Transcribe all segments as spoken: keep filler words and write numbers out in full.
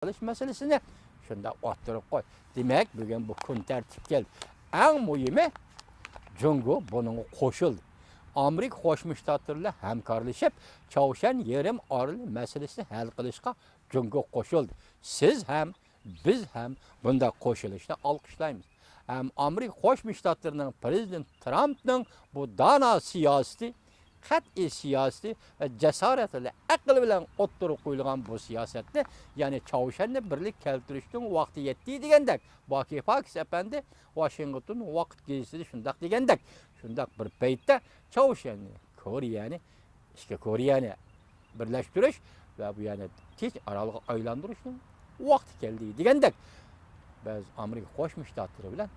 قىلىش مەسىلىسىنى شۇنداق ئوتتۇرىغا قوي. دېمەك، بۈگۈن بۇ كۈن تەرتىپكە كەلدى. ئەڭ مۇھىمى، جۇڭگو بۇنىڭغا قوشۇلدى. ئامېرىكا قوشما شتاتلىرى بىلەن ھەمكارلىشىپ، چاۋشيەن يېرىم ئارىلى مەسىلىسىنى ھەل قىلىشقا جۇڭگو قوشۇلدى. سىز ھەم، بىز ھەم بۇنداق قوشۇلۇشنى ئالقىشلايمىز. ھەم ئامېرىكا قوشما شتاتلىرىنىڭ پرېزىدېنت ترامپنىڭ بۇ دانا سىياسىتى، قەتئىي سىياسىتى ۋە جاسارەت بىلەن، ئەقىل بىلەن ئوتتۇرىغا قويۇلغان بۇ سىياسەتنى، يەنى چاۋشيەننى بىرلىككە كەلتۈرۈشنىڭ ۋاقتى يەتتى دېگەندەك، باكى پاكىس ئەپەندى ۋاشىنگتون ۋاقىت گېزىتىدە شۇنداق دېگەندەك، شۇنداق بىر پەيتتە چاۋشيەننى، كورېيەنى، ئىككى كورېيەنى بىرلەشتۈرۈش ۋە بۇ يەرنى تىنچ ئارالغا ئايلاندۇرۇشنىڭ ۋاقتى كەلدى دېگەندەك، بىز ئامېرىكا قوشما شتاتلىرى بىلەن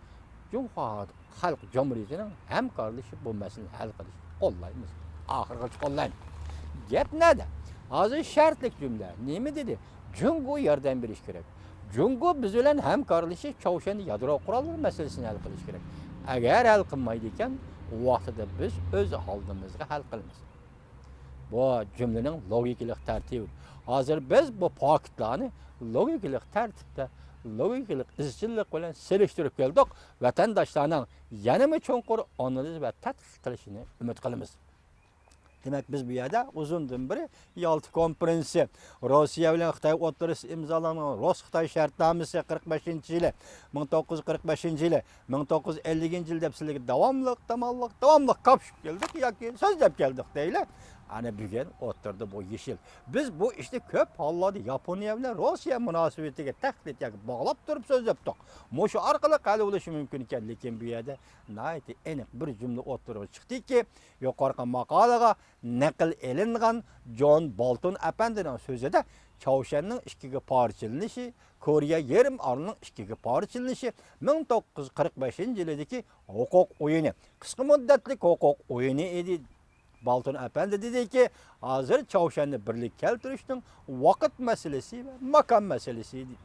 جۇڭخۇا خەلق جۇمھۇرىيىتىنىڭ ھەمكارلىشىپ بۇ مەسىلىنى ھەل قىلىشىنى قوللايمىز. ئاخىرغىچە قوللايمىز. گەپ نەدە؟ ھازىر شەرتلىك جۈملە. نېمە دېدى؟ جۇڭگو ياردەم بېرىش كېرەك. جۇڭگو بىز بىلەن ھەمكارلىشىپ، چاۋشيەن يادرو قوراللىرى مەسىلىسىنى ھەل قىلىش كېرەك. ئەگەر ھەل قىلمايدىكەن، ئۇ ۋاقتىدا بىز ئۆز ئالدىمىزغا ھەل قىلىمىز. بۇ جۈملىنىڭ لوگىكىلىق تەرتىپى. ھازىر بىز بۇ پاكىتلارنى لوگىكىلىق تەرتىپتە، لوگىكىلىق ئىزچىللىق بىلەن سېلىشتۇرۇپ كەلدۇق. ۋەتەنداشلارنىڭ يەنىمۇ چوڭقۇر ئانالىز ۋە تەتقىق قىلىشىنى ئۈمىد قىلىمىز. دېمەك، بىز بۇ يەردە ئۇزۇندىن بېرى يالتا كونفېرېنسى، روسىيە بىلەن خىتاي ئوتتۇرىسىدا ئىمزالانغان رۇس-خىتاي شەرتنامىسى قىرىق بەشىنچى يىلى، مىڭ توققۇز يۈز قىرىق بەشىنچى يىلى، مىڭ توققۇز يۈز ئەللىكىنچى يىلى دەپ سىلەرگە داۋاملىق، داۋاملىق، داۋاملىق كاپشۇپ كەلدۇق ياكى سۆزلەپ كەلدۇق دەيلى. ئەنە بۈگۈن ئوتتۇرىدا بۇ يېشىل. بىز بۇ ئىشنى كۆپ ھاللاردا ياپونىيە بىلەن روسىيە مۇناسىۋىتىگە تەھدىت ياكى باغلاپ تۇرۇپ سۆزلەپتۇق. مۇشۇ ئارقىلىق ھەل بولۇشى مۇمكىن ئىكەن، لېكىن بۇ يەردە ناھايىتى ئېنىق بىر جۈملە ئوتتۇرىغا چىقتىكى، يۇقىرىقى ماقالىغا نەقىل ئېلىنغان جون بولتون ئەپەندىنىڭ سۆزىدە، چاۋشيەننىڭ ئىككىگە پارچىلىنىشى، كورېيە يېرىم ئارىلىنىڭ ئىككىگە پارچىلىنىشى مىڭ توققۇز يۈز قىرىق بەشىنچى يىلىدىكى ھوقۇق ئويۇنى، قىسقا مۇددەتلىك ھوقۇق ئويۇنى ئىدى. بالتون ئەپەندى دېدىكى، ھازىر چاۋشيەننى بىرلىككە كەلتۈرۈشنىڭ ۋاقىت مەسىلىسى ۋە ماكان مەسىلىسى ئىدى.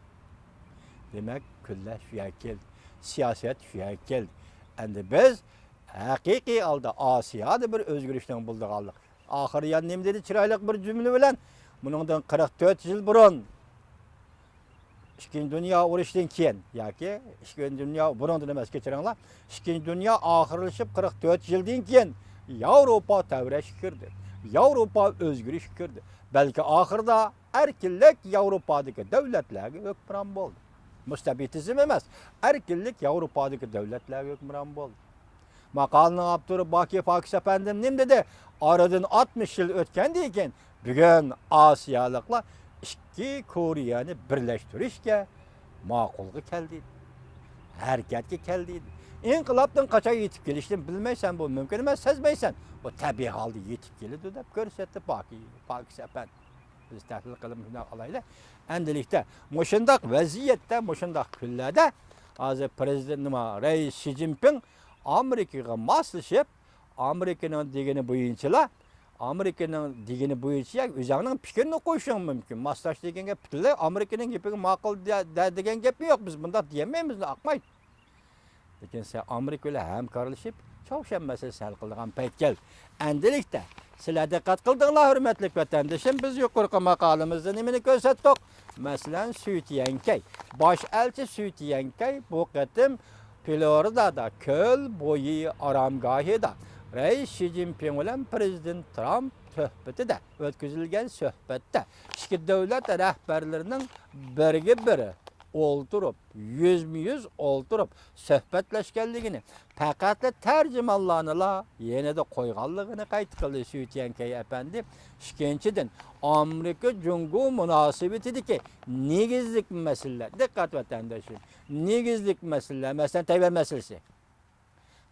دېمەك، كۈنلەر شۇ يەرگە كەلدى، سىياسەت شۇ يەرگە كەلدى. ئەمدى بىز ھەقىقىي ھالدا ئاسىيادا بىر ئۆزگىرىشنىڭ بولىدىغانلىقى. ئاخىرى يەنە نېمە دېدى؟ چىرايلىق بىر جۈملە بىلەن، بۇنىڭدىن قىرىق تۆت يىل بۇرۇن، ئىككىنچى دۇنيا ئۇرۇشىدىن كېيىن ياكى ئىككىنچى دۇنيا، بۇرۇندىن ئەمەس، كەچۈرۈڭلار، ئىككىنچى دۇنيا ئاخىرلىشىپ قىرىق تۆت يىلدىن كېيىن ياۋروپا تەۋرەشكە كىردى. ياۋروپا ئۆزگىرىشكە كىردى. بەلكى ئاخىرىدا ئەركىنلىك ياۋروپادىكى دۆلەتلەرگە ھۆكۈمران بولدى. مۇستەبىتىزم ئەمەس، ئەركىنلىك ياۋروپادىكى دۆلەتلەرگە ھۆكۈمران بولدى. ماقالىنىڭ ئاپتورى باكى پاكىس ئەپەندىم نېمە دېدى؟ ئارىدىن ئاتمىش يىل ئۆتكەندىن كېيىن، بۈگۈن ئاسىيالىقلار ئىككى كورېيەنى بىرلەشتۈرۈشكە ماقۇلغا كەلدى، ھەرىكەتكە كەلدى. ئىنقىلابتىن قاچان يېتىپ كېلىشنى بىلمەيسەن، بۇ مۇمكىن ئەمەس، سەزمەيسەن. بۇ تەبىئىي ھالدا يېتىپ كېلىدۇ، دەپ كۆرسەتتى باكى پاكىس ئەپەندى. بىز تەھلىل قىلىپ شۇنداق ئالايلى. ئەمدىلىكتە مۇشۇنداق ۋەزىيەتتە، مۇشۇنداق كۈنلەردە ھازىر پرېزىدېنت، نېمە، رەئىس شى جىنپىڭ ئامېرىكىغا ماسلىشىپ، ئامېرىكىنىڭ دېگىنى بويىچىلا، ئامېرىكىنىڭ دېگىنى بويىچە ئۆزۈڭنىڭ پىكرىنى قوشۇشۇڭ مۇمكىن. ماسلاش دېگەن گەپ پۈتۈنلەي ئامېرىكىنىڭ گېپىگە ماقۇل دە-، دە-، دېگەن گەپمۇ يوق. بىز بۇنداق دېيەلمەيمىز، ئاقمايدۇ. لېكىن سەن ئامېرىكا بىلەن ھەمكارلىشىپ، چاۋشيەن مەسىلىسىنى ھەل قىلىدىغان پەيت كەلدى. ئەمدىلىكتە سىلەر دىققەت قىلدىڭلار، ھۆرمەتلىك ۋەتەندىشىم، بىز يۇقىرىقى ماقالىمىزدا نېمىنى كۆرسەتتۇق؟ مەسىلەن، سۈي تيەنكەي، باش ئەلچى سۈي تيەنكەي بۇ قېتىم فلورىدادا كۆل بويى ئارامگاھىدا رەئىس شى جىنپىڭ بىلەن پرېزىدېنت ترامپ سۆھبىتىدە، ئۆتكۈزۈلگەن سۆھبەتتە ئىككى دۆلەت رەھبەرلىرىنىڭ بىرگە بىر ئولتۇرۇپ، يۈزمۇ يۈز ئولتۇرۇپ سۆھبەتلەشكەنلىكىنى، پەقەتلا تەرجىمانلارنىلا يېنىدا قويغانلىقىنى قەيت قىلدى سۈي تيەنكەي ئەپەندى. ئىككىنچىدىن، ئامېرىكا جۇڭگو مۇناسىۋىتىدىكى نېگىزلىك مەسىلىلەر، دىققەت ۋەتەنداشلىرىم، نېگىزلىك مەسىلىلەر، مەسىلەن، تەيۋەن مەسىلىسى.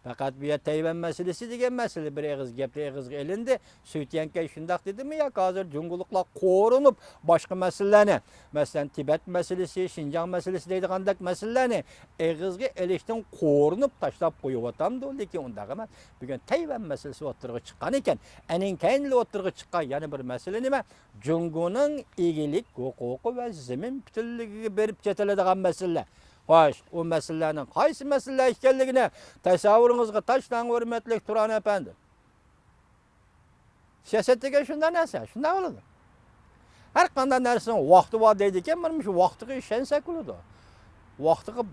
پەقەت بۇ يەر تەيۋەن مەسىلىسى دېگەن مەسىلە بىر ئېغىز گەپتە ئېغىزغا ئېلىندى. سۈي تيەنكەي شۇنداق دېدىمۇ ياكى ھازىر جۇڭگولۇقلار قورۇنۇپ باشقا مەسىلىلەرنى، مەسىلەن، تىبەت مەسىلىسى، شىنجاڭ مەسىلىسى دەيدىغاندەك مەسىلىلەرنى ئېغىزغا ئېلىشتىن قورۇنۇپ تاشلاپ قويۇۋاتامدۇ؟ لېكىن ئۇنداق ئەمەس. بۈگۈن تەيۋەن مەسىلىسى ئوتتۇرىغا چىققان ئىكەن. ئەنىڭ كەينىلا ئوتتۇرىغا چىققان يەنە بىر مەسىلە نېمە؟ جۇڭگونىڭ ئىگىلىك ھوقۇقى ۋە زېمىن پۈتۈنلۈكىگە بېرىپ چېتىلىدىغان مەسىلىلەر. خوش، ئۇ مەسىلىلەرنىڭ قايسى مەسىلىلەر ئىكەنلىكىنى تەسەۋۋۇرىڭىزغا تاشلاڭ، ھۆرمەتلىك تۇران ئەپەندى. سىياسەت دېگەن شۇنداق نەرسە، شۇنداق بولىدۇ. ھەر قانداق نەرسىنىڭ ۋاقتى بار دەيدىكەن، مانا مۇشۇ ۋاقتىغا ئىشەنسەك بولىدۇ. ۋاقتىغا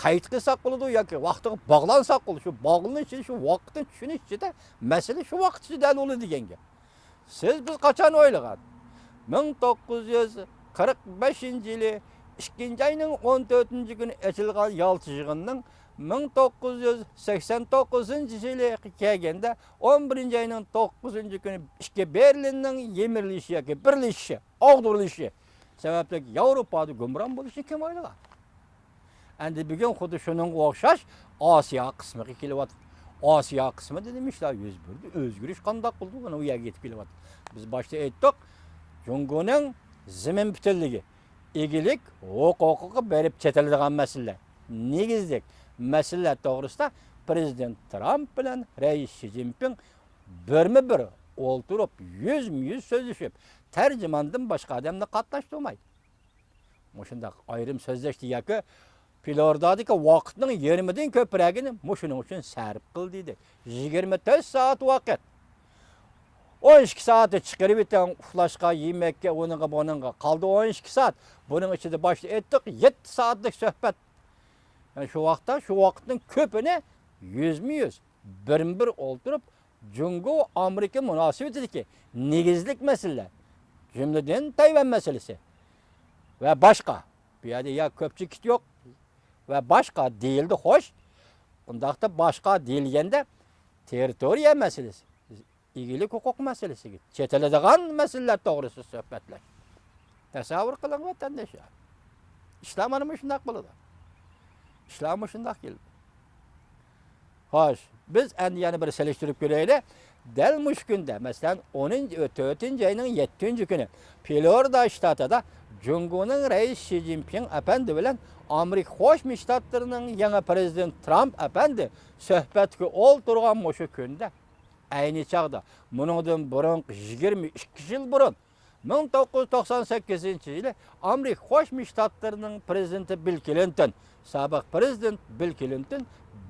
قەيت قىلساق بولىدۇ ياكى ۋاقتىغا باغلانساق بولىدۇ. شۇ باغلىنىش ئىچىدە، شۇ ۋاقىتنى چۈشىنىش ئىچىدە مەسىلە شۇ ۋاقىت ئىچىدە ھەل بولىدۇ دېگەن گەپ. سىز، بىز قاچان ئويلىغان؟ مىڭ توققۇز يۈز قىرىق بەشىنچى يىلى ئىككىنچى ئاينىڭ ئون تۆتىنچى كۈنى ئېچىلغان يالتا يىغىننىڭ مىڭ توققۇز يۈز سەكسەن توققۇزىنچى يىلى كەلگەندە، ئون بىرىنچى ئاينىڭ توققۇزىنچى كۈنى ئىككى بېرلىننىڭ يىمىرىلىشى ياكى بىرلىشىشى، ئاغدۇرۇلۇشى سەۋەبلىك ياۋروپادا گۇمران بولۇشىنى كىم ئويلىغان؟ ئەمدى بۈگۈن خۇددى شۇنىڭغا ئوخشاش ئاسىيا قىسمىغا كېلىۋاتىدۇ. ئاسىيا قىسمىدا نېمە ئىشلار يۈز بەردى؟ ئۆزگىرىش قانداق بولدى؟ مانا ئۇ يەرگە يېتىپ كېلىۋاتىدۇ. بىز باشتا ئېيتتۇق، جۇڭگونىڭ زېمىن پۈتۈنلۈكى، ئىگىلىك ھوقۇقىغا بېرىپ چېتىلىدىغان مەسىلىلەر، نېگىزلىك مەسىلىلەر توغرىسىدا پىرېزىدېنت ترامپ بىلەن رەئىس شى جىنپىڭ بىرمۇ بىر ئولتۇرۇپ، يۈزمۇ يۈز سۆزلىشىپ، تەرجىماندىن باشقا ئادەمنى قاتناشتۇرماي، مۇشۇنداق ئايرىم سۆزلەشتى ياكى فلورىدادىكى ۋاقىتنىڭ يېرىمىدىن كۆپرەكىنى مۇشۇنىڭ ئۈچۈن سەرپ قىلدى دېدى. يىگىرمە تۆت سائەت ۋاقىت. ئون ئىككى سائەتنى چىقىرىۋېتىڭ، ئۇخلاشقا، يېمەككە، ئۇنىڭغا، بۇنىڭغا. قالدى ئون ئىككى سائەت. بۇنىڭ ئىچىدە باشتا ئېيتتۇق، يەتتە سائەتلىك سۆھبەت. يەنى شۇ ۋاقىتتا، شۇ ۋاقىتنىڭ كۆپىنى يۈزمۇ يۈز، بىرمۇ بىر ئولتۇرۇپ، جۇڭگو ئامېرىكا مۇناسىۋىتىدىكى نېگىزلىك مەسىلىلەر، جۈملىدىن تەيۋەن مەسىلىسى ۋە باشقا، بۇ يەردە يا كۆپچىلىك يوق ۋە باشقا دېيىلدى، خوش. ئۇنداقتا باشقا دېيىلگەندە تېررىتورىيە مەسىلىسى، ئىگىلىك ھوقۇق مەسىلىسىگە چېتىلىدىغان مەسىلىلەر توغرىسىدا سۆھبەتلەش. تەسەۋۋۇر قىلىڭ، ۋەتەنداشلار. ئىشلار مانا مۇشۇنداق بولىدۇ. ئىشلار مۇشۇنداق كېلىدۇ. خوش، بىز ئەمدى يەنە بىر سېلىشتۇرۇپ كۆرەيلى. دەل مۇشۇ كۈندە، مەسىلەن، ئونىنچى، تۆتىنچى ئاينىڭ يەتتىنچى كۈنى فلورىدا شتاتىدا جۇڭگونىڭ رەئىسى شى جىنپىڭ ئەپەندى بىلەن ئامېرىكا قوشما شتاتلىرىنىڭ يېڭى پىرېزىدېنتى ترامپ ئەپەندى سۆھبەتكە ئولتۇرغان مۇشۇ كۈندە، ئەينى چاغدا، مۇنىڭدىن بۇرۇنقى يىگىرمە ئىككى يىل بۇرۇن، مىڭ توققۇز يۈز توقسان سەككىزىنچى يىلى ئامېرىكا قوشما شتاتلىرىنىڭ پىرېزىدېنتى بىل كلىنتون، سابىق پىرېزىدېنت بىل كلىنتون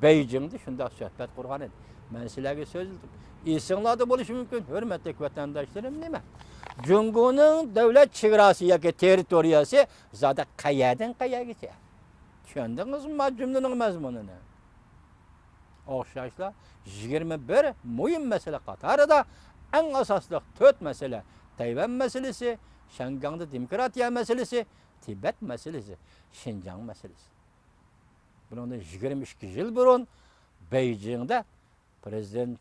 بېيجىڭدا شۇنداق سۆھبەت قۇرغان ئىدى. مەن سىلەرگە سۆزلىدىم. ئېسىڭلاردا بولۇشى مۇمكىن، ھۆرمەتلىك ۋەتەنداشلىرىم، نېمە؟ جۇڭگونىڭ دۆلەت چېگراسى ياكى تېررىتورىيەسى زادى قەيەردىن قەيەرگىچە؟ چۈشەندىڭىزمۇ ما جۈملىنىڭ مەزمۇنىنى؟ ئوخشاشلا، يىگىرمە بىر مۇھىم مەسىلە قاتارىدا ئەڭ ئاساسلىق تۆت مەسىلە، تەيۋەن مەسىلىسى، شياڭگاڭدا دېموكراتىيە مەسىلىسى، تىبەت مەسىلىسى، شىنجاڭ مەسىلىسى. بۇنىڭدىن يىگىرمە ئىككى يىل بۇرۇن بېيجىڭدا پىرېزىدېنت،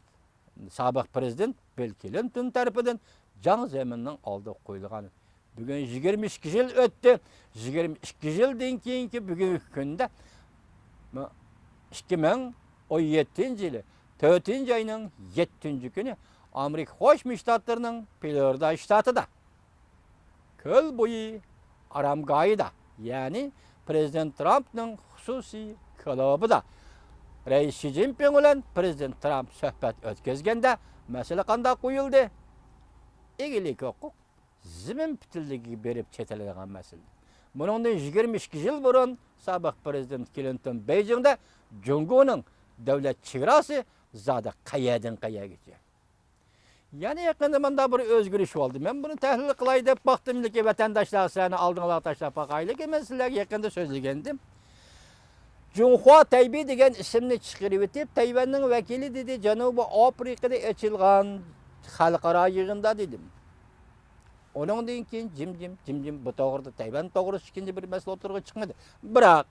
سابىق پىرېزىدېنت بىل كلىنتون تەرىپىدىن جاڭ زېمىننىڭ ئالدىغا قويۇلغان. بۈگۈن يىگىرمە ئىككى يىل ئۆتتى. يىگىرمە ئىككى يىلدىن كېيىنكى بۈگۈنكى كۈندە، مۇ-، ئىككى مىڭ ئون يەتتىنچى يىلى تۆتىنچى ئاينىڭ يەتتىنچى كۈنى ئامېرىكا قوشما شتاتلىرىنىڭ فلورىدا شتاتىدا كۆل بويى ئارامگاھىدا، يەنى پىرېزىدېنت ترامپنىڭ خۇسۇسىي كۇلۇبىدا رەئىس شى جىنپىڭ بىلەن پىرېزىدېنت ترامپ سۆھبەت ئۆتكۈزگەندە، مەسىلە قانداق قويۇلدى؟ ئىگىلىك ھوقۇق، زېمىن پۈتۈنلۈكىگە بېرىپ چېتىلىدىغان مەسىلە. بۇنىڭدىن يىگىرمە ئىككى يىل بۇرۇن سابىق پىرېزىدېنت كلىنتون بېيجىڭدا جۇڭگونىڭ دۆلەت چېگراسى زادى قەيەردىن قەيەرگىچە؟ يەنە يېقىندا مۇنداق بىر ئۆزگىرىش بولدى. مەن بۇنى تەھلىل قىلاي دەپ باقتىم، لېكىن ۋەتەنداشلار، سىلەرنى ئالدىڭلارغا تاشلاپ باقايلى، لېكىن مەن سىلەرگە يېقىندا سۆزلىگەنىدىم. جۇڭخۇا تەيبېي دېگەن ئىسىمنى چىقىرىۋېتىپ، تەيۋەننىڭ ۋەكىلى دېدى، جەنۇبىي ئافرىقىدا ئېچىلغان خەلقئارا يىغىندا دېدىم. ئۇنىڭدىن كېيىن جىم-جىم، جىم-جىم، بۇ توغرىدا، تەيۋەن توغرىسىدا ئىككىنچى بىر مەسىلە ئوتتۇرىغا چىقمىدى. بىراق،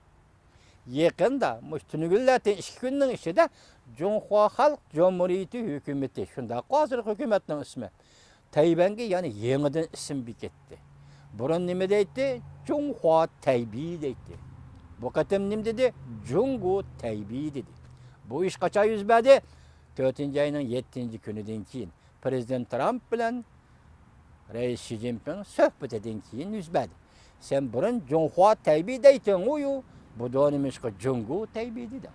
يېقىندا، مۇشۇ تۈنۈگۈنلەردىن ئىككى كۈننىڭ ئىچىدە جۇڭخۇا خەلق جۇمھۇرىيىتى ھۆكۈمىتى، شۇنداققۇ ھازىرقى ھۆكۈمەتنىڭ ئىسمى، تەيۋەنگە يەنە يېڭىدىن ئىسىم بېكىتتى. بۇرۇن نېمە دەيتتى؟ جۇڭخۇا تەيبېي دەيتتى. بۇ قېتىم نېمە دېدى؟ جۇڭگو تەيبېي دېدى. بۇ ئىش قاچان يۈز بەردى؟ تۆتىنچى ئاينىڭ يەتتىنچى كۈنىدىن كېيىن پىرېزىدېنت ترامپ بىلەن رەئىس شى جىنپىڭ سۆھبىتىدىن كېيىن يۈز بەردى. سەن بۇرۇن جۇڭخۇا تەيبېي دەيتتىڭغۇ، بۇ دو نېمىشقا جۇڭگو تەيبېي دېدىڭ؟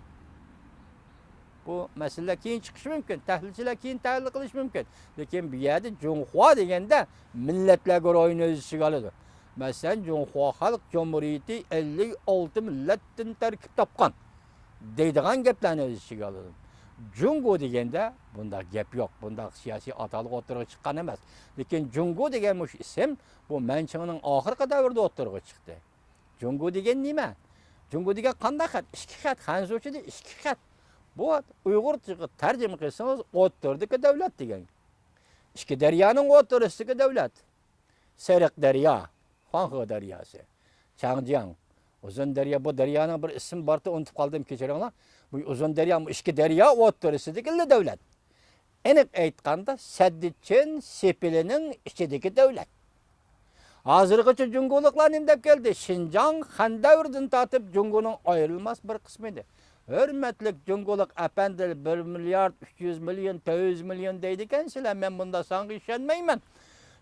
بۇ مەسىلىلەر كېيىن چىقىشى مۇمكىن، تەھلىلچىلەر كېيىن تەھلىل قىلىشى مۇمكىن. لېكىن بۇ يەردە جۇڭخۇا دېگەندە مىللەتلەر گۇرۇھىنى ئۆز ئىچىگە ئالىدۇ. مەسىلەن، جۇڭخۇا خەلق جۇمھۇرىيىتى ئەللىك ئالتە مىللەتتىن تەركىب تاپقان دەيدىغان گەپلەرنى ئۆز ئىچىگە ئالىدۇ. جۇڭگو دېگەندە بۇنداق گەپ يوق، بۇنداق سىياسىي ئاتالغۇ ئوتتۇرىغا چىققان ئەمەس. لېكىن جۇڭگو دېگەن مۇشۇ ئىسىم بۇ مەنچىڭنىڭ ئاخىرقى دەۋرىدە ئوتتۇرىغا چىقتى. جۇڭگو دېگەن نېمە؟ جۇڭگو دېگەن قانداق خەت؟ ئىككى خەت، خەنزۇچىدا ئىككى خەت. بۇ ئۇيغۇرچىغا تەرجىمە قىلسىڭىز، ئوتتۇرىدىكى دۆلەت دېگەن. ئىككى دەريانىڭ ئوتتۇرىسىدىكى دۆلەت. سېرىق دەريا، خۇاڭخې دەرياسى، چاڭجياڭ، ئۇزۇن دەريا، بۇ دەريانىڭ بىر ئىسمى بارتى، ئۇنتۇپ قالدىم، كەچۈرۈڭلار. بۇ ئۇزۇن دەريا، بۇ ئىككى دەريا ئوتتۇرىسىدىكىلا دۆلەت. ئېنىق ئېيتقاندا، سەددىچىن سېپىلىنىڭ ئىچىدىكى دۆلەت. ھازىرغىچە جۇڭگولۇقلار نېمە دەپ كەلدى؟ شىنجاڭ خەن دەۋرىدىن تارتىپ جۇڭگونىڭ ئايرىلماس بىر قىسمى ئىدى. ھۆرمەتلىك جۇڭگولۇق ئەپەندىلەر، بىر مىليارد ئۈچ يۈز مىليون، تۆت يۈز مىليون دەيدىكەنسىلەر، مەن بۇنداق سانغا ئىشەنمەيمەن.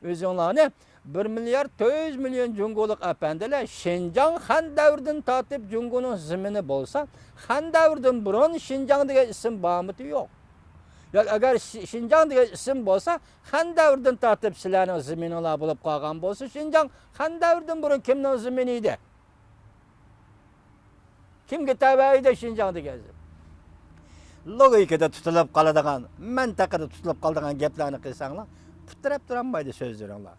ئۆزۈڭلارنى بىر مىليارد تۆت يۈز مىليون جۇڭگولۇق ئەپەندىلەر، شىنجاڭ خەن دەۋرىدىن تارتىپ جۇڭگونىڭ زېمىنى بولسا، خەن دەۋرىدىن بۇرۇن شىنجاڭ دېگەن ئىسىم بارمىدى؟ يوق. ياكى ئەگەر شى-، شىنجاڭ دېگەن ئىسىم بولسا، خەن دەۋرىدىن تارتىپ سىلەرنىڭ زېمىنىڭلار بولۇپ قالغان بولسا، شىنجاڭ خەن دەۋرىدىن بۇرۇن كىمنىڭ زېمىنى ئىدى؟ كىمگە تەۋە ئىدى شىنجاڭ دېگەن زېمىن؟ لوگىكىدا تۇتۇلۇپ قالىدىغان، مەنتىقىدا تۇتۇلۇپ قالىدىغان گەپلەرنى قىلساڭلار، پۇت تىرەپ تۇرالمايدۇ سۆزلىرىڭلار.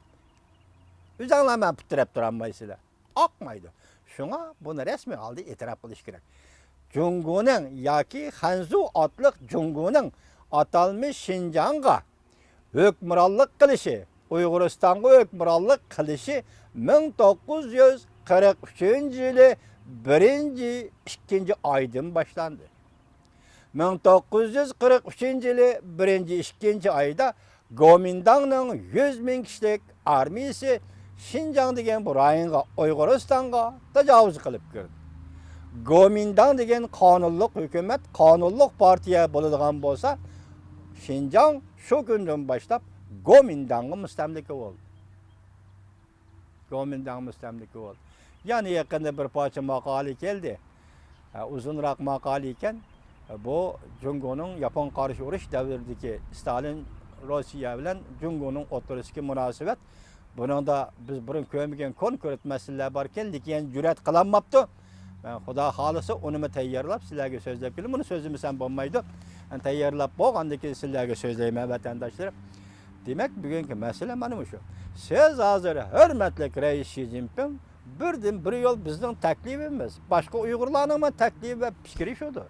ئۆزۈڭلار مەن پۇت تىرەپ تۇرالمايسىلەر. ئاقمايدۇ. شۇڭا بۇنى رەسمىي ھالدا ئېتىراپ قىلىش كېرەك. جۇڭگونىڭ ياكى خەنزۇ ئاتلىق جۇڭگونىڭ ئاتالمىش شىنجاڭغا ھۆكۈمرانلىق قىلىشى، ئۇيغۇرىستانغا ھۆكۈمرانلىق قىلىشى مىڭ توققۇز يۈز قىرىق ئۈچىنچى يىلى بىرىنچى، ئىككىنچى ئايدىن باشلاندى. مىڭ توققۇز يۈز قىرىق ئۈچىنچى يىلى بىرىنچى، ئىككىنچى ئايدا گومىنداڭنىڭ يۈز مىڭ كىشىلىك ئارمىيىسى شىنجاڭ دېگەن بۇ رايونغا، ئۇيغۇرىستانغا تاجاۋۇز قىلىپ كىردى. گومىنداڭ دېگەن قانۇنلۇق ھۆكۈمەت، قانۇنلۇق پارتىيە بولىدىغان بولسا، شىنجاڭ شۇ كۈندىن باشلاپ گومىنداڭغا مۇستەملىكە بولدى. گومىنداڭ مۇستەملىكە بولدى. يەنە يېقىندا بىر پارچە ماقالە كەلدى. ئۇزۇنراق ماقالە ئىكەن. بۇ جۇڭگونىڭ ياپون قارشى ئۇرۇش دەۋرىدىكى ستالىن، روسىيە بىلەن جۇڭگونىڭ ئوتتۇرىسىدىكى مۇناسىۋەت. بۇنىڭدا بىز بۇرۇن كۆرمىگەن كونكرېت مەسىلىلەر باركەن، لېكىن جۈرئەت قىلالماپتۇ. مەن خۇدا خالىسا ئۇنىمۇ تەييارلاپ سىلەرگە سۆزلەپ كېلىمەن. ئۇنى سۆزلىمىسەم بولمايدۇ. يەنى تەييارلاپ بولغاندىن كېيىن سىلەرگە سۆزلەيمەن، ۋەتەنداشلىرىم. دېمەك، بۈگۈنكى مەسىلە مانا مۇشۇ. سىز ھازىر، ھۆرمەتلىك رەئىس شى جىنپىڭ، بىردىن بىر يول بىزنىڭ تەكلىپىمىز، باشقا ئۇيغۇرلارنىڭمۇ تەكلىپى ۋە پىكرى شۇدۇر.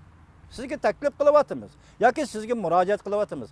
سىزگە تەكلىپ قىلىۋاتىمىز ياكى سىزگە مۇراجىئەت قىلىۋاتىمىز.